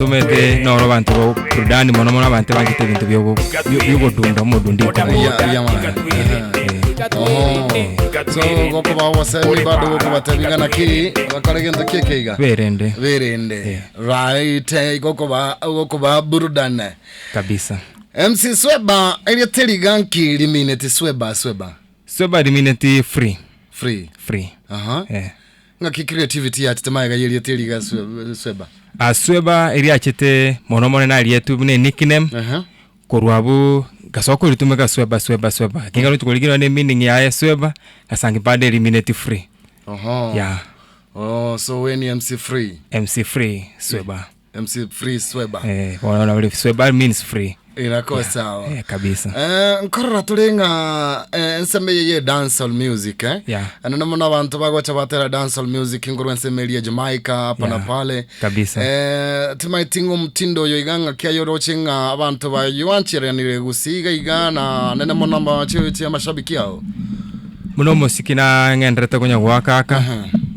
Tomete noro abanto ba burudani mono mono abanto banchete ebinto biogo biogodunda omodundo Yeah, yeah, man. Oh. So gokoba obosemi bado gokobatebia ng'a naki bakore gento ki eke iga berende berende right eh, gokoba gokoba burudane kabisa MC Sweba eria teriga nki rimineti Sweba Sweba Sweba rimineti free free free aha eh. Ng'aki creativity yachete magega y'erieta eri iga Sweba? Ah, Sweba eriachete mono mono narietwe buna enickname, Ehe. korwa abwo ngasoa koritumeka Sweba Sweba Sweba, lakini ekero korigia nonye emeaning yaye Sweba, ngasangi bado erimineti free, Oho. yeah. Oh, so we ni MC Free. MC Free Sweba. MC Free Sweba. Eh, bono nabo Sweba means free. Inakuwa sawa. Eh, kabisa. Eh, nkorora tore ng'a eh, ensemo eye ye dancehall music eh? Yeah. Anene mono abanto bagocha batera dancehall music nkorwa ensemo eria ya Jamaica hapa na Yeah. pale Kabisa. eh, timaeti ng'a omtindo oyo iga ng'aki aye oroche ng'a abanto bayoancheranire gusii iga iga na nene mono amache amashabiki ao Buna omosiki nang'enderete konya goaka aka,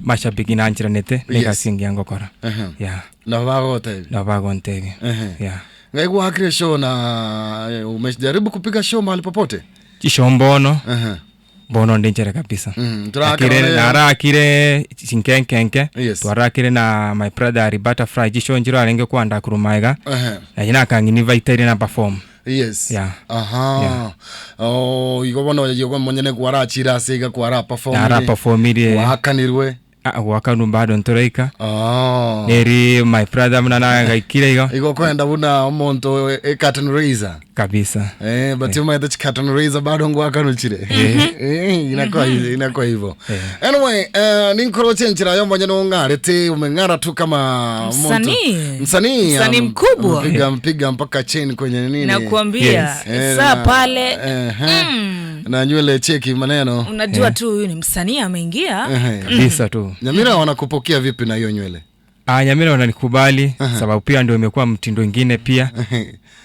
mashabiki nancheranete, na Yes. egasi engiya ngokora. Ehe. Yeah. Nabo bagotebia Nabo bagontebia. Ehe. Yeah. Ng'ai gwakire show na eh, umejaribu kupiga show mahali popote? Chishow mbono, Ehe. bono ndi nchere kabisa. Mm, torakire Akire ne- narakire chinkenkenke, Yes. twarakire na my brother Ari Butterfly chishow nchiro arenge kwanda korwa magega, Ehe. naye nakang'invitaire na perform. Yes. Yeah. Aha. Yeah. Oh, igo bono oyo omonyene kwarachire ase iga kwara performire. Nara performire. Gwakanirwe. Ah, gwakanwa bado ntoraika. Oh. Neri my brother buna nagaikire igo. Igo okoenda buna omonto e curtain raiser. Kabisa. Eh, but umaete chi curtain raiser bado ngwakanuchire. Eh, inakuwa hivyo, inakuwa hivyo. Anyway, eh, ninkoroche enchera yomonyene ong'arete umeng'ara tu kama omonto- Msanii. Msanii. Msanii mkubwa. Mpiga mpiga mpaka chain kwenye nini. Nakuambia Yes. Eh, saa na- pale ehe. Na nywele cheki maneno. unajua tu huyu ni msanii ameingia. Ehe. Kabisa tu. Nyamira wanakupokea vipi na hiyo nywele? Ah, Nyamira wananikubali sababu pia ndio imekuwa mtindo ingine pia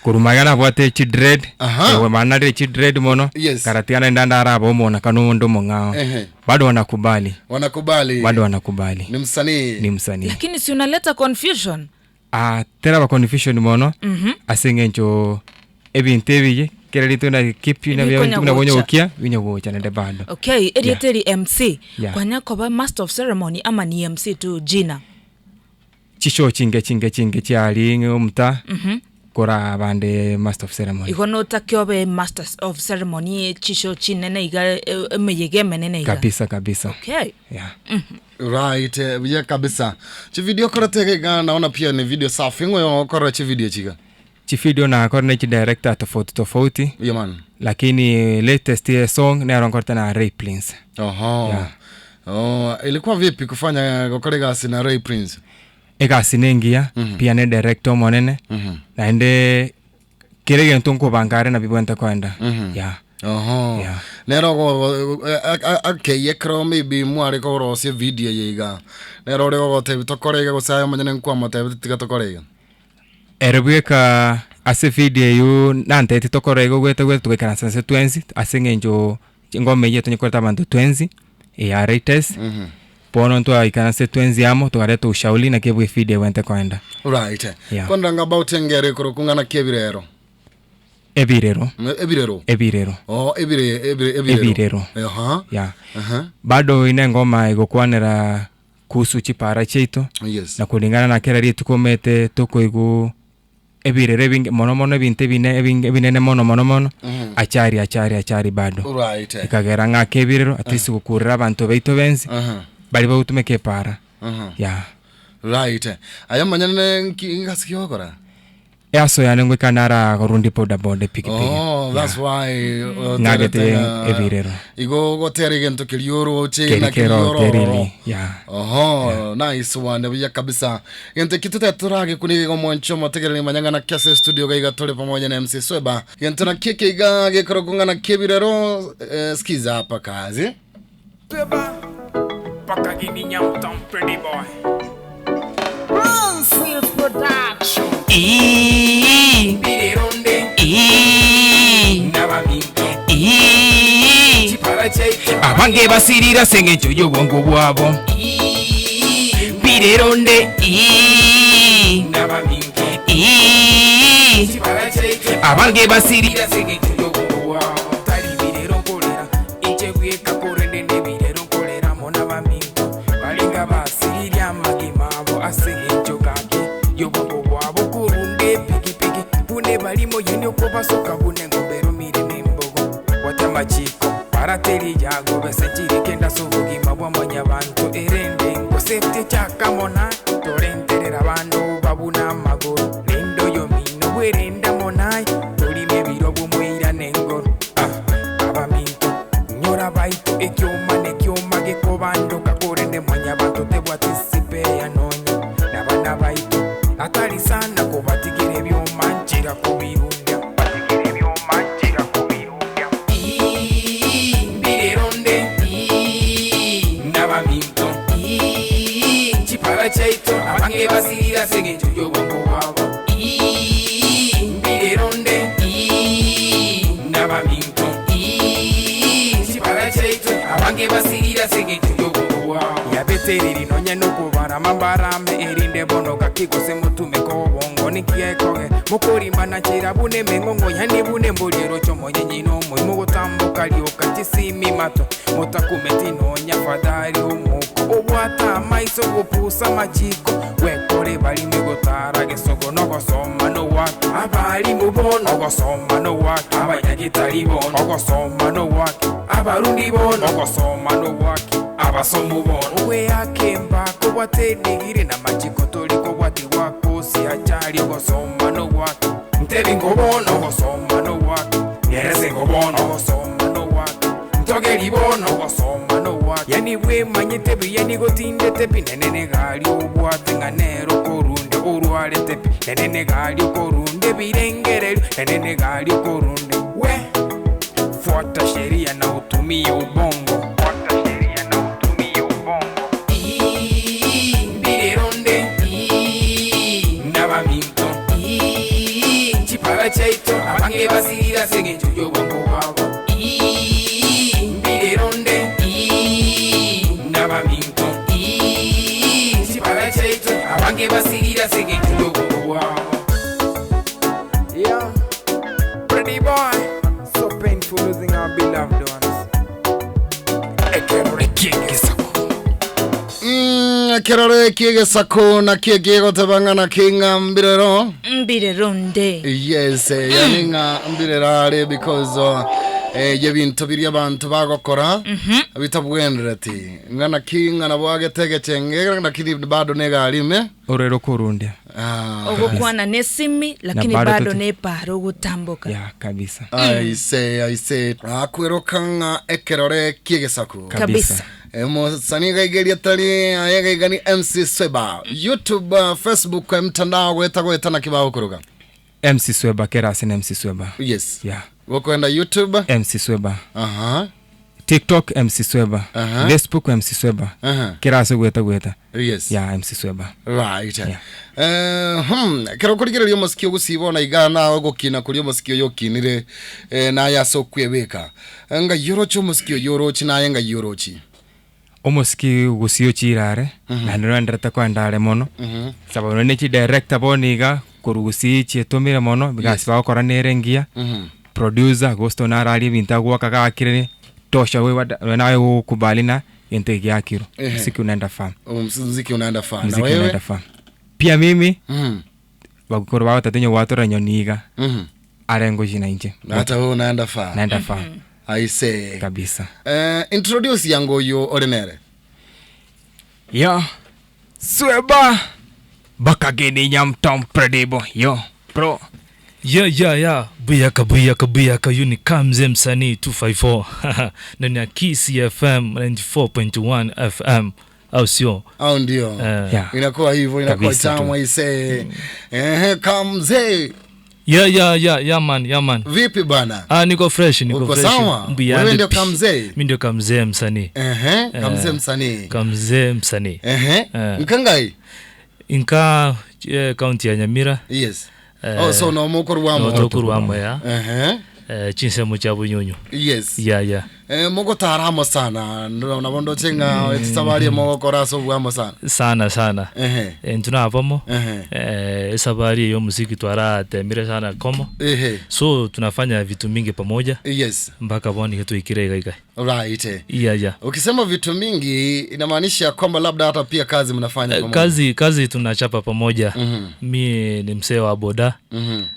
kurumagana bwate chi dread Aha. ewe manarire chi dread mono Yes. karatigana ndanda araba omona kano ndo mong'ao Ehe. bado wanakubali Wanakubali. bado wanakubali Ni msanii. ni msanii Lakini si unaleta confusion. ah, tera ba confusion mono ase eng'encho ebinto ebiye kera rituko na kipi na Ebikonya buna gocha. bonyogokia binyogocha naende bado Okay, erieta eri MC. Yeah. Kwanya koba master of ceremony ama ni MC tu jina. chishow chinge chinge chinge chiari ng'e omuta kora bande master of ceremony Igo notake obe master of ceremony chishow chinene iga e- emeyega emenene iga. kabisa kabisa Okay. yeah. Right, eh, buya kabisa. Chivideo korete iga naona pia ni video safi. Ng'o okora chivideo chiga. Chivideo nakore ne chidirector tofauti tofauti Yeah man. lakini latest ye song nero nkorete na Ray Prince. Oho. Yeah. Oh, ilikuwa vipi kufanya gokora egasi na Ray Prince? Egasi nengiya pia ne director omonene naende kera egento nkobanga are nabio bwente koenda yeah. Oho. Yeah. Nero akeiye ekero maybe mware korosia video eye iga. Nero ore gogotebi tokore iga gose aye omonyene nkwamotebeti tiga tokore iga. Ere bweka ase video eywo nanteti tokore igo goeta goeta togaikaransa inse twensi ase eng'encho engoma eyio tonyekorete abanto twensi eya latest bono ntwaikaranse twensi amo tokareta ushauri naki ebwe evideo ebwenerete koenda. Right. Yeah. Kwanranga about engero ekorokwa ng'a naki ebirero. Ebirero. Ebirero. Ebirero. Oh, ebire, ebire, ebirero. Ebirero. Aha. Yeah. Aha. Bado ine engoma egokwanera kuhusu chipara chiaito, Yes. na kulingana na kera rituko omanyete tokoigwa ebirero ebinge mono mono ebinto ebine ebinge ebinene mono mono mono, achari achari achari bado. Right. Ekagera ng'ake ebirero at least gokurera abanto baito bensi, Aha. baria bagotumeka epara, Aha. yeah. Right. Aye omonyene nki ngasi ki ogokora? Easo yane ngoika nara korundi bodaboda epikipiki. Oh, that's why Ng'agete oterete ng'a ebirero. igo ogotera egento keria oroche Keri na keria kero ororo. teriri, yeah. Oho, nice one buya kabisa. Gento eki totari toragekuna iga omwancho omotegereri manya ng'a naki ase studio iga iga tore pamoja na MC Sweba. Gento naki eke iga gekorokwa ng'a naki ebirero eh, skiza hapa kazi. Sweba, paka gini nyamtown pretty boy. Abange basirire ase engencho y'obongo bwabo. Mbireronde. Ii. Abange basirire ase eng'encho y'obongo bwabo. Tari birero nkorera inche bweka, korende nebirero nkorera amo nabaminto barenge abasiririe amagima abo ase eng'encho gaki y'obongo bwabo. Korunda epigipigi buna ebarimo yaani okobasoka buna eng'ombe eromire nembogo. Bwate amachiko, barate riyago, besa chiri kende ase obogima bwa mwanyabanto, erende gose tichaka amo naye, torenterere abande obabune amagoro, rende oyomino bwerende amo naye, torime ebirobwo moirane engoro. Ah, abaminto, inyora baito, ekioma nekioma gekobandoka, korende mwanyabanto tebwati sipeya nonya nabana baito, atari sana kobatigera ebioma nchera kobirundia, batigere ebioma nchera kobirundia. Ii, mbirero nde, ii, nabaminto, ii, chipara chiaito, abange basirire ase eng'encho y'obongo bwabo. Ii, mbirero nde, ii, nabaminto, ii, chipara chiaito, abange basirire ase eng'encho y'obongo bwabo. Yabetereri nonya nokobarama mbarame, erinde bono gaki gose motumeke obongo, ninki gekoge mokorimana nchera buna emeng'ong'o, yaani buna embori eroche omonyenyi na omoimo gotamboka rioka chisimi mato, motakumeti nonya afadhali omouko obwate amaiso gopusa amachiko, gwekora ebarime gotara gesogo nogosoma nogwake, abalimu bono ogosoma nogwake, abanyagitari bono ogosoma nogwake, abarundi bono ogosoma nogwake, abasomu bono ogweaka embaka obwate edigiri na amachiko tori kobwatigwa kosi achari ogosoma nogwake, ntebi ngo bono ogosoma nogwake, nyerese ngo bono ogosoma nogwake, ntogeri bono ogosoma nogwake, yaani bwemanyete buya nigo otindete pi, nene negari obwate ng'a nere okorundia orwarete pi, nene negari okorundia ebirengererio, nene negari okorundia we. Fuata sheria na utumie ubongo. Fuata sheria na utumie ubongo. Ii, mbirero nde, ii, nabaminto, ii, chipara chiaito, abange basirire ase eng'encho y'obongo bwabo. Ii, mbirero nde, ii, nabaminto, ii, chipara chiaito, abange basirire ase eng'encho y'obongo bwabo. Yeah, pretty boy, so painful losing our beloved ones. Ekerore ki'egesaku. Ekerore ki'egesaku nakio kegoteba ng'a naki ng'a mbirero. Mbirero nde. Yes, yani ng'a mbirero are because y'ebinto biria abanto bagokora bitabwenereti. Ng'a naki ng'a nabo agete egechenge lakini bado negari ime. Orere okorundia. Ah. Ogokwana nesimi lakini bado bado tuti- nepara ogotamboka. Ya kabisa. Aise, aise. Akweroka ng'a ekerore ki'egesaku. Kabisa. Mosanii gaigeria tari aye gaiga ni MC Sweba. YouTube, Facebook, mtandao goeta goeta naki bagokoroka. MC Sweba kera ase na MC Sweba. Yes. Yeah. Gokoenda YouTube. MC Sweba. Aha. TikTok MC Sweba. Aha. Facebook MC Sweba. Aha. Kera ase goeta goeta. Yes. Yeah, MC Sweba. Right. Yeah. Ekero okorigereria omosiki ogosii bono iga nawe ogokina koria omosiki oyo okinire naye ase okwebeka. Ng'ai oroche omosiki oyio orochi naye ng'ai orochi? Omosiki gusii ochire are, naende noenderete koenda are mono, sababu nonye ne chidirector bono iga, korwa gusii chietomire mono, egasi bagokora nere engiya, producer gose tore nararie ebinto agoaka gakire, tosha we wada nonye naye gokubali na egento eke giakirwe, muziki unaenda far. Muziki unaenda far. Na Muziki wewe? unaenda far. Pia mimi, bakorwa bagoteba onye gwatorora enyoni iga, are ngochia na inche. Na hata wewe unaenda far. Naenda far. Aise. Kabisa. Introduce yango oyo ore nere. Yo. Sweba. Bakageni nyamtom predibo. Yo. Bro. Yeah, yeah, yeah. Buyaka, buyaka, buyaka. Huyu ni Kamze msanii 254 ndani ya Kiss FM 94.1 FM, au sio? Au ndio? Yeah. Inakuwa hivyo, inakuwa Kabisa tu. tamu aise. Kamze. Yeah, yeah, yeah, yeah man, yeah man. Vipi bana? Ah, niko fresh, niko Uko fresh. sawa? Mbuyande Wewe ndio pi. Kamze? Mimi ndio Kamze msanii. Kamze msanii. Kamze msanii. Nkangai? Inka county ya Nyamira. Yes. Oh, so no mokoro wa mo. No mokoro wa mo ya. Chinsemo cha Bunyunyu. Yes. Yeah, yeah. Eh, mogotara amo sana ndo- nabo ndoche ng'a esabari mogokora ase obwamo sana Sana sana. Ehe. Intwe nabomo, Ehe. esabari eye y'omosiki twaratemire sana komo. Ehe. So tunafanya vitu mingi pamoja Yes. mpaka bono iga twaikire iga iga. Right. Yeah, yeah. Ukisema vitu mingi inamaanisha kwamba labda hata pia kazi mnafanya pamoja. Kazi, kazi tunachapa pamoja. Mi ni msee wa boda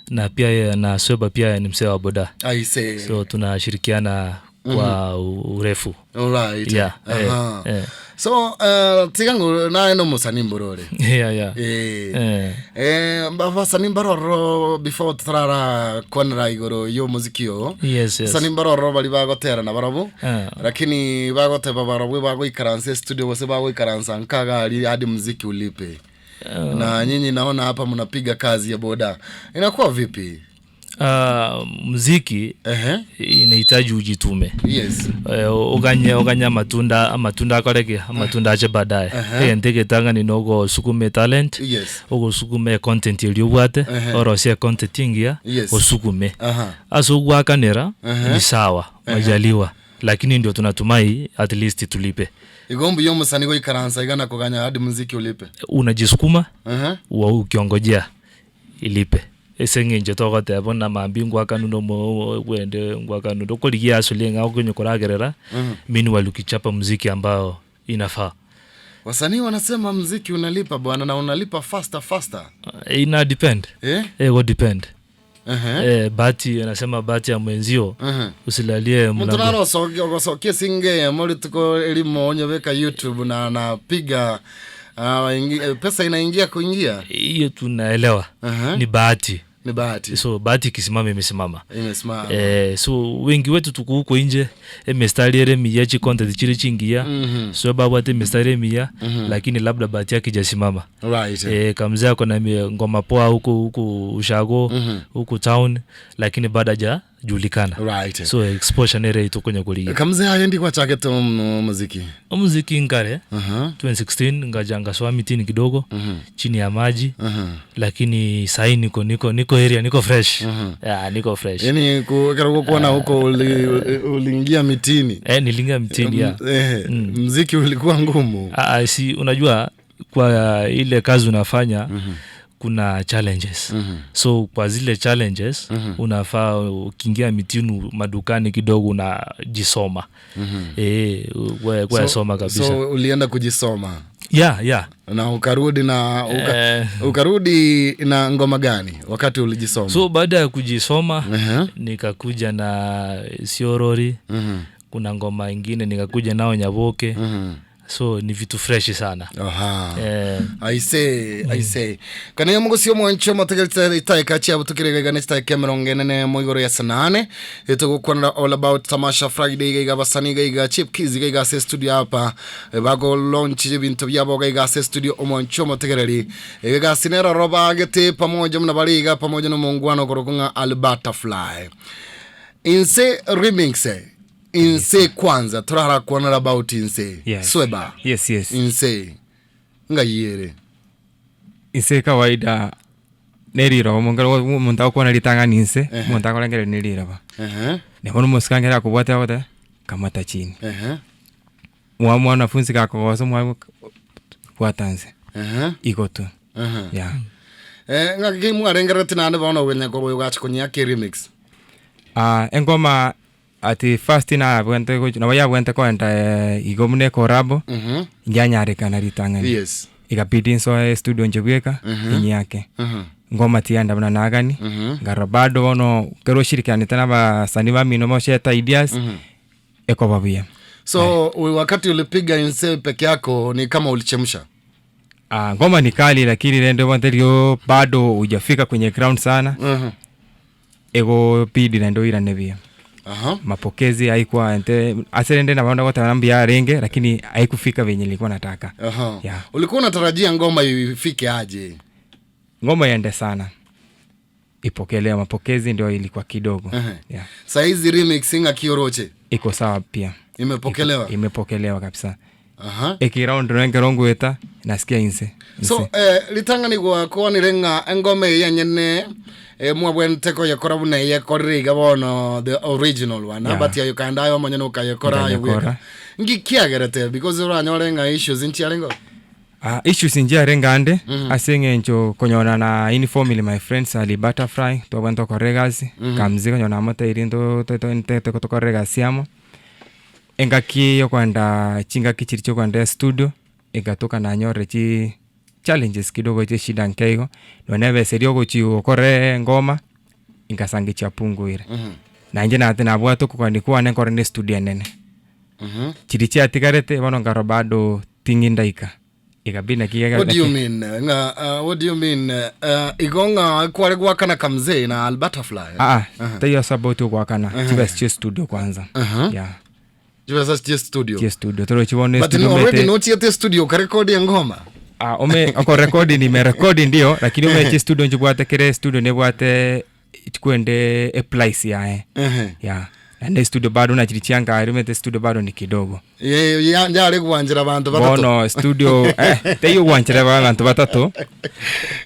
na pia yeye na Sweba pia ni msee wa boda. I see. So tunashirikiana kwa urefu. Alright. Yeah, eh, Aha. eh. So tiga ngu naye no musani mborore. Yeah, yeah. Eh. Eh. Eh, basani mbaroro before tutarara kwanera igoro yo muziki oyo. Yes, yes. Basani mbaroro bari bagoterana barabwo. Eh. Lakini bagoteba barabwo bagoikaransa studio gose bagoikaransa nkagari hadi muziki ulipe. Na nyinyi naona hapa mnapiga kazi ya boda. Inakuwa vipi? Muziki Ehe. inahitaji ujitume. Yes. Oganye oganye amatunda amatunda akoreke amatunda ache baadaye egento egetang'ani na ogosukume talent Yes. ogosukume econtent eria obwate orosie econtent engiya Yes. osukume Aha. ase ogwakanera ni sawa majaliwa lakini ndio tunatumai at least tulipe Igo mbuya omusani goikaransa iga na koganya hadi muziki ulipe. Unajisukuma Aha. wa ukiongojea ilipe ase eng'encho togoteba buna mambia ngwakanunda omo ogende ngwakanunda okorigia asuli eng'ao okonye koragerera meanwhile ukichapa muziki ambao inafaa. Wasanii wanasema mziki unalipa bwana na unalipa faster faster. Ina depend. Eh? Ego depend. Uh-huh. Bahati anasema bahati ya mwenzio usilalie Muntu mlango. naro osokie singe muri tuko elimo onyebeka YouTube na napiga pesa inaingia kuingia. Hiyo tunaelewa. Uh-huh. Ni bahati. Ni bahati. So bahati ikisimama imesimama. Imesimama. So wengi wetu tuko huko nje emistari ere miya chi content chiri chingiya so babwate emistari emiya lakini labda bahati yake ijasimama. Right. Kamzee ako na ngoma poa huko huko ushago huko town lakini bado hajajulikana. Right. So exposure nere itukonya kuliga. Kamzee haendi kwa chake tu muziki. Muziki nkare Uh-huh. 2016 ngaja ngasoa mitini kidogo chini ya maji lakini sahi niko niko niko area niko fresh. Yeah, niko fresh. Yaani kero kuona huko uliingia mitini. Niliingia mitini ya. Muziki ulikuwa ngumu. Si unajua kwa ile kazi unafanya kuna challenges. So kwa zile challenges unafaa ukiingia mitini madukani kidogo unajisoma. Kwa soma kabisa. So ulienda kujisoma. Yeah, yeah. Na ukarudi na ukarudi na ngoma gani wakati ulijisoma? So baada ya kujisoma nikakuja na Siorori. Kuna ngoma ingine nikakuja nao Nyaboke. So ni vitu fresh sana. Aha. I say, I say. Kana yo mugusi omwancho mategerete itaika chia butukire ga nesta mirongo ene na emo igoro ya sanane. Etugukwanera all about Tamasha Friday ga basani ga Chip Kids ga se studio hapa. Bago launch bintu byabo ga se studio omwancho mategereri. Ga sinera roba gete pamoja mna bariga pamoja no mungwano korokunga Alberta Fly. Inse remix. Inse kwanza turara kuonera about inse. Yes. Sweba. Yes, yes. Inse ngayere. Inse kawaida neriro mongero muntu akona litanga inse muntu akorengere neriro ba. Nebo musikangera kubwata wote kamata chini. Mwa mwanafunzi kakogosa mwa bwatanze. Iko tu. Yeah. Ngaki mwarengere tinande bona wenya ko gacha kunya ke remix. Engoma ati first na bwente ko na ya bwente kwenda igo mune korabo. Njanyarikana ritangani. Yes. Ikabidi nso studio njebweka inyake. Ngoma tianda bana nagani. Ngaro bado ono kero shirikiana tena basani ba mino mosheta ideas. Eko babia. So wakati ulipiga inse peke yako ni kama ulichemsha? Ngoma ni kali lakini rende wantelio bado hujafika kwenye ground sana. Ego pidi na ndo ira nebia. Mapokezi haikuwa ente aserende na baona wote wanambia renge lakini haikufika venye nilikuwa nataka. Yeah. Ulikuwa unatarajia ngoma ifike aje? Ngoma iende sana. Ipokelewa, mapokezi ndio ilikuwa kidogo. Yeah. Saizi remixing akioroche. Iko sawa pia. Imepokelewa? Imepokelewa kabisa. Aha. Ekiround no ekero ngoeta nasikia inse So inse. eh, ritang'ani gwakwanire ng'a engoma eye enyene eh, mwabwenerete koyekora buna eyekorire iga bono the original one Yeah. but ayo kande aye omonyene okayekora aye bweka Nkayekora. nki kiagerete because oranyore ng'a issues nchiarenge Ah, issues nchiarenge ande ase eng'encho konyora na informally my friends Ali Butterfly twabwenerete gokora egasi Kamzi konyora namotebirie nto to- to- ntete tokore egasi amo. Engaki yokoenda chingaki chiria chiokoenda estudio, egatoka nanyorire chi challenges kidogo chia eshida nke igo, nonye na ebesa eria ogochi gokora engoma, ingasanga chiapunguire. Nainche nate nabwate okogania kwane nkore na estudio enene. Chiria chiatigarete bono nkarora bado ting'indaika, ikabidi naki What do you naki mean ng'a what do you mean igo ng'a kware gwakana Kamzee na Al Butterfly Aa, taiyo ase about ogoakana, chibesa chia estudio kwanza. Yeah. Chibesa chia studio Chia studio torochi bono but estudio no, already omanyete nochiete studio okarekodi engoma Ah, ome okorekodi nimerekodi ndio lakini omeche studio nchibwate kere studio nebwate chikwende eprice yaye Ehe. yeah naende studio bado nachiri chiangari omanyete studio bado ni kidogo Ye- ya- yare gwanchera banto batato bono studio eh, teiyo gwanchera banto batato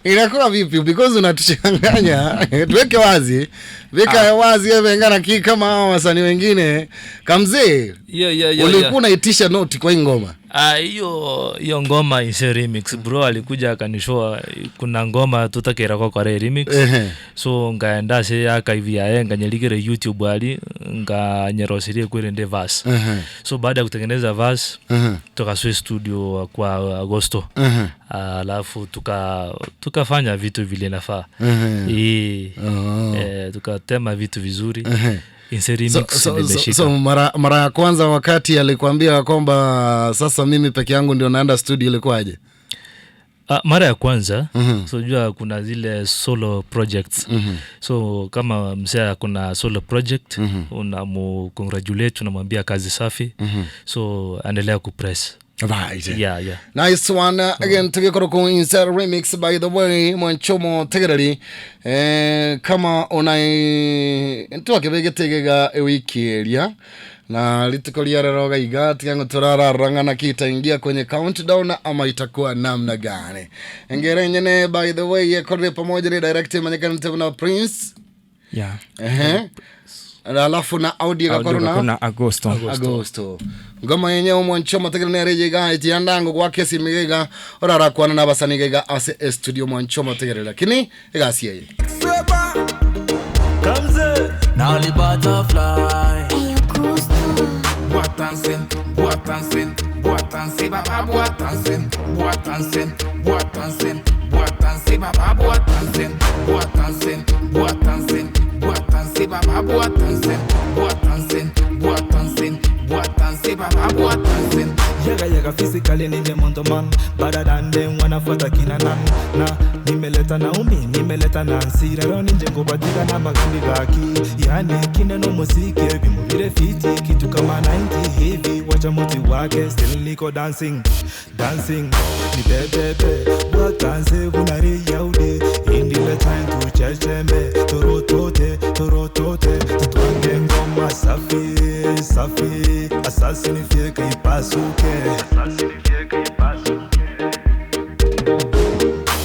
inakuwa vipi because unatuchanganya tuweke wazi weka wazi evengana ki kama hawa wasanii wengine kamzee Yeah, yeah, yeah, ulikuwa yeah. unaitisha noti kwa hii ngoma Ah, hiyo hiyo ngoma ise remix bro alikuja akanishoa kuna ngoma tutakera kwa kwa remix Ehe. so ngaenda se archive yaye nganyerigere youtube ali nganyerosirie kwirende verse Ehe. so baada ya kutengeneza verse Ehe. tukaswe studio kwa agosto Ehe. alafu tuka tukafanya vitu vile nafaa Ehe. Eh, Oh. eh, tukatema vitu vizuri Ehe. inse remix So, so, so, nimeshika so mara, mara ya kwanza wakati alikwambia kwamba sasa mimi peke yangu ndio naenda studio ilikuwaje? Ah, mara ya kwanza so jua kuna zile solo projects so kama msee kuna solo project unamu congratulate unamwambia kazi safi so endelea kupress Right. yeah, yeah. Nice one again tugikora ku Insert remix by the way mwanchomo tegereri eh, kama unai ntwakibegetegega ewiki eria na rituko ria rero gaiga tigango turararang'ana kitaingia kwenye countdown ama itakuwa namna gani ngere nyene by the way yekorere pamoja ni direct manyekanite na Prince yeah ehe alafu na audio Audio gakorwo na kuna agosto agosto ngoma yenyewe mwancho mategere nere yiga itiandango gwake simigega orarakwana n'abasani gega ase estudio mwancho mategere lakini egasi eye Nali butterfly. Bwatansen, bwatansen, bwatanse baba bwatansen, bwatansen, bwatansen, bwatanse baba bwatansen, bwatansen, bwatansen, bwatanse baba bwatansen, bwatansen, bwatansen, bwatanse baba bwatansen. Yaga yaga physically ninje mondo man Better than them wanafuata kina nan na nimeleta Naomi nimeleta Nancy rero ninje ngobatiga na magambi baki yani kine no muziki bimubire fiti kitu kama 90 hivi wacha muti wake still niko dancing dancing ni bebebe watanze bunari yaude indile time tuchechembe torotote torotote tutwange ngoma safi safi asasi nifyeke ipasuke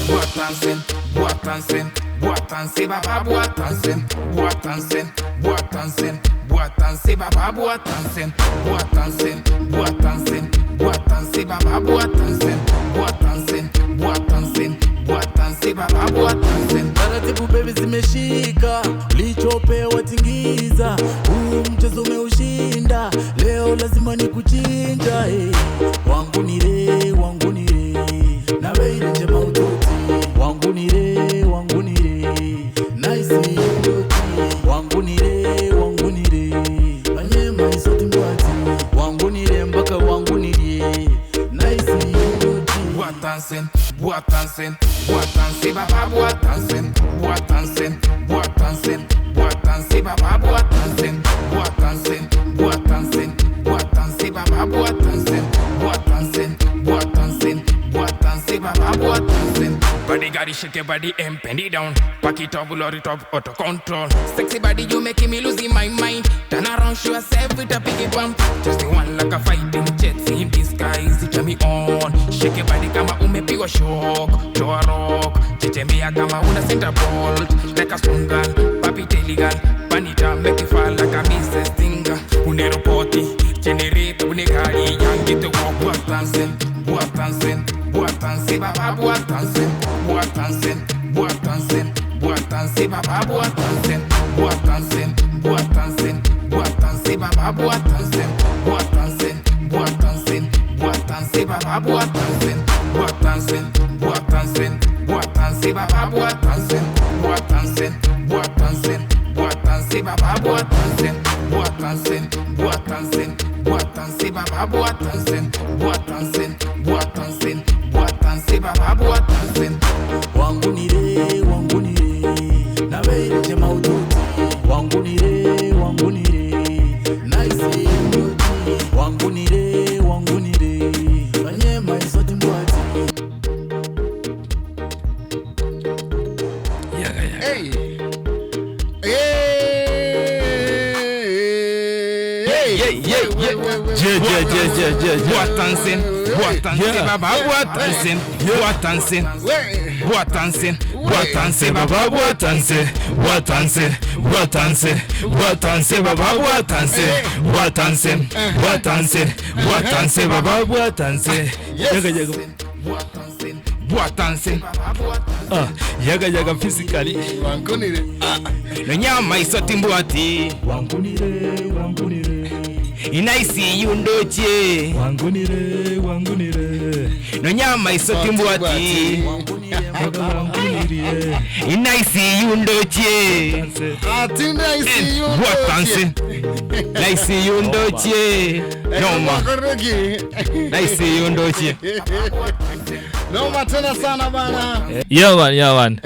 Bwatansen, bwatansen, bwatanse baba bwatansen, bwatansen, bwatansen, bwatanse baba bwatansen, bwatansen, bwatansen, bwatanse baba bwatansen, bwatansen, bwatansen, bwatanse baba bwatansen. Taratibu baby zimeshika, ulichopewa tingiza, huu mchezo umeushinda, leo lazima nikuchinja eh. Wangu nire, wangu nire, na wewe njema utoti, wangu nire, wangu nire, nice utoti, wangu nire, wangu nire, banyema isoti mbwati, wangu nire mpaka wangu nire, nice utoti. Bwatansen, bwatansen, bwatanse baba bwatansen, bwatansen, bwatansen, bwatanse baba bwatansen, bwatansen, bwatansen, bwatanse baba bwatansen, bwatansen, bwatansen, bwatanse baba bwatansen. Bodyguard body, shake your body and bend it down. Back it up, load it up, auto control. Sexy body, you making me losing my mind. Turn around, show yourself with a biggie bump. Just the one like a fighting jet in disguise. Turn me on. Shake your body kama umepigwa shock. Toa rock. Chechemea kama una center bolt. Like a strong girl, papi illegal. Panita make you fall like a Mrs. Stinger. Uneropoti, generator, unegari, yangi to walk, buatanse, buatanse, buatanse, baba buatanse, buatanse, buatanse, buatanse, baba buatanse, buatanse, buatanse, buatanse, baba buatanse, buatanse, buatanse, buatanse, baba buatanse, buatanse, buatanse, buatanse, baba buatanse, buatanse, buatanse, buatanse, baba buatanse, buatanse, buatanse, buatanse, baba buatanse, buatanse, buatanse, buatanse, baba buatanse. Wangunire, wangunire, nabereje maututi. Wangunire, wangunire, nice maututi. Wangunire, wangunire, banyema isoti mbwati. Hey. Hey. Yeah, yeah, yeah. Je, je, je, je, je, je. Buatanse, buatanse, Yeah. baba buatanse, buatanse. We. Buatanse, buatanse, baba bwatanse bwatanse bwatanse bwatanse baba bwatanse bwatanse bwatanse bwatanse baba bwatanse yaga yaga Buatanse, buatanse. ah yaga yaga physically Wangunire. Ah. Nonyama isoti mbwati, wangunire wangunire inaisi yundoche. wangunire wangunire Nonyama isoti mbwati, baba wangunire inaisi yundoche. tanse Atinde ICU. Buatanse, naisi yundoche. Noma, Noma. naisi yundoche. Noma tena sana bana. yeah man yeah man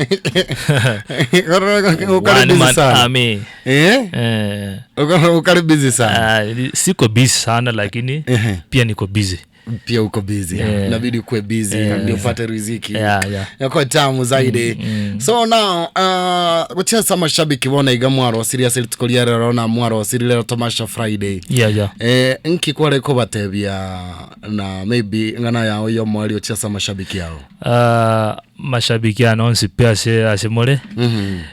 Ukari One busy man sana. army Eh? eh Ukari busy sana. ah, siko busy sana lakini Ehe. pia niko busy Pia uko busy. Yeah. Inabidi ukuwe busy ndio upate riziki. yeah yeah Yakuwa tamu zaidi. So now guchesa mashabiki bona iga mwaro seriously tukoria rero na mwaro siri Tamasha Friday. yeah yeah Eh, nkikware ko batebia na maybe ngana yao yo mwari ochesa mashabiki yao. Mashabiki anonsi pia asemole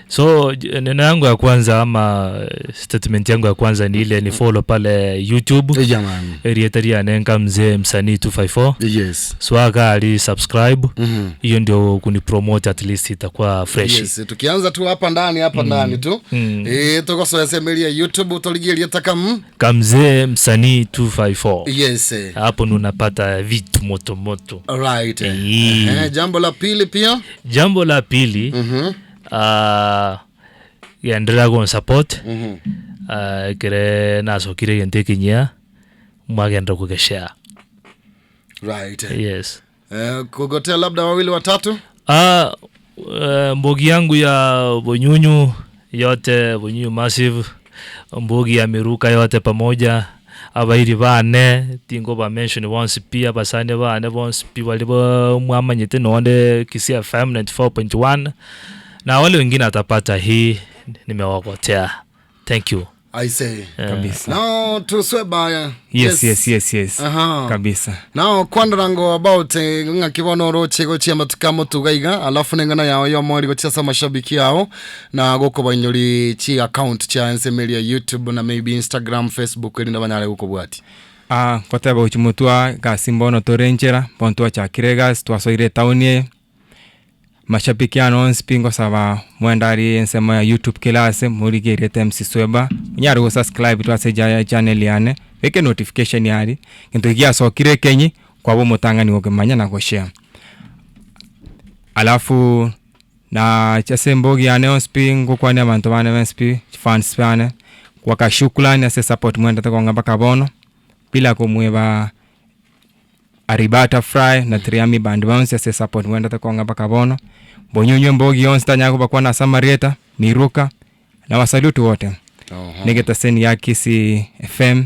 so neno yangu ya kwanza ama statement yangu ya kwanza ni ile ni follow pale youtube Jamani. erietari anenga mzee msanii 254 Yes. swaka ali subscribe hiyo ndio kunipromote at least itakuwa fresh Yes, tukianza tu hapa ndani hapa ndani tu mm. Eh, tugocoecemeria youtube torigiria takamu kamzee msanii 254 yes eh. hapo ndo unapata vitu moto moto Alright. Eh. Eh, jambo la pili pia jambo la pili endelea kon support kere nasokire gento ekinyia mwagenda kugeshare right. yes Eh, kugotea labda wawili watatu Mbogi yangu ya Bonyunyu yote Bonyunyu massive mbogi ya miruka yote pamoja abairi bane tingo ba mention once pia basane bane bonse pi bali ba mwamanyete nonde Kisii FM 94.1 na wale wengine atapata hii nimewakotea thank you I say Kabisa. now tusweba Yes, yes, yes, yes. Aha. Kabisa. Now kwandarango about ng'akibona oroche gochia matuka motuga iga alafu neng'ana yao yo mwari gochiasa mashabiki yao na gokobainyori chi account chia ensemeria youtube na maybe instagram facebook erinda banyare gokobwati Ah, koteba gochimotwa gasi mbono tore nchera bono twachakire egasi twasoire etown eye mashabiki ano onsi pi ngosaba mwenda ari ensemo ya youtube kila ase morigeirete MC Sweba munyare gosubscribe twase ja channel yane beke notification yari gento giasokire kenyi kwaba omotang'ani gokemanya na goshare alafu na ase embogi yane onsi pi ngokwania abanto bane bonsi pi fans bane kwaka shukrani ase support mwendete konga mpaka bono bila kumweba aribata fry na triami band bonsi ase support mwendete konga mpaka bono bonyunywe mbogi yonsi tanyako bakwana samarieta miruka na wasalutu wote nigeta seni ya Kisii FM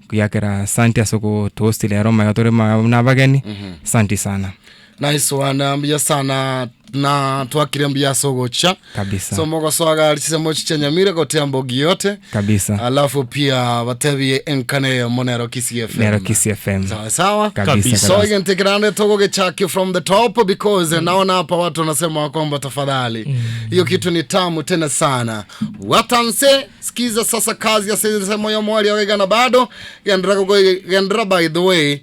kuyakera santi ase kutuhosti lero maga turi na bageni santi sana nice one mbuya sana. Na twakire mbuya ase ogocha. Kabisa. So mogosoaga chisemo chia Nyamira gotea mbogi yote. Kabisa. Alafu pia batebie enkana eyemo nero Kisii FM. Nero Kisii FM. Sawa sawa. Kabisa, So kabisa. egento ekirande togogechakio from the top because naona hapa watu wanasema kwamba tafadhali hiyo kitu ni tamu tena sana. Watanse sikiza sasa kazi ya sisemo ya mwali ogegana bado gendera gendera by the way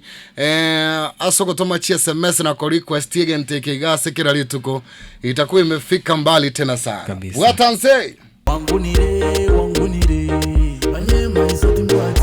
asogotoma chi SMS na ko request egento ekigase kila rituko itakuwa imefika mbali tena sana. Kabisa. Watanse Wangunire, wangunire, banyema isoti mbwati.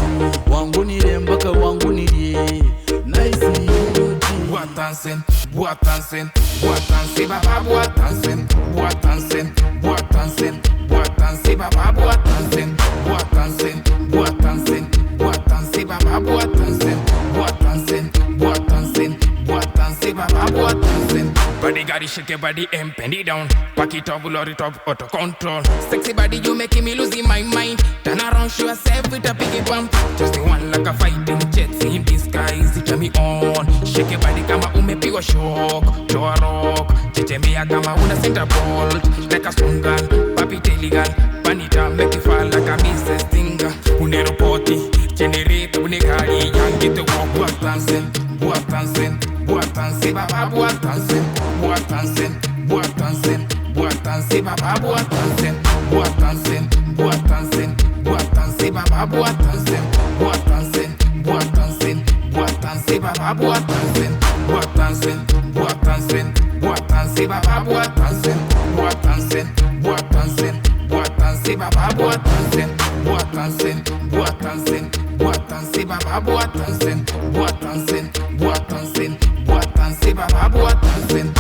Wangunire mpaka wangunire, nice yote. Bwatansen, bwatansen, bwatanse baba bwatansen, bwatansen, bwatansen, bwatanse baba bwatansen, bwatansen, bwatansen, bwatanse baba bwatansen, bwatansen, bwatansen, bwatanse baba bwatansen. Body got it, shake your body and bend it down. Back it up, load it up, auto control. Sexy body, you making me losing my mind. Turn around, show yourself with a biggie bump. Just the one like a fighting jets in disguise. Turn me on. Shake your body kama umepigwa shock. Toa rock. Chechemea kama una center bolt. Like a strong girl, papi illegal. Panita make you fall like a Mrs. Stinger. Uneropoti, generator, unekali, yangi to walk. Bwatansen, bwatansen, bwatanse, baba bwatansen, bwatansen, bwatansen, bwatanse, baba bwatansen, bwatansen, bwatansen, bwatanse, baba bwatansen, bwatansen, bwatansen, bwatanse, baba bwatansen, bwatansen, bwatansen, bwatanse, baba bwatansen, bwatansen, bwatansen, bwatanse, baba bwatansen, bwatansen, bwatansen, bwatanse, baba bwatansen, bwatansen, bwatansen, bwatanse, baba bwatansen.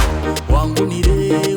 Wangunire.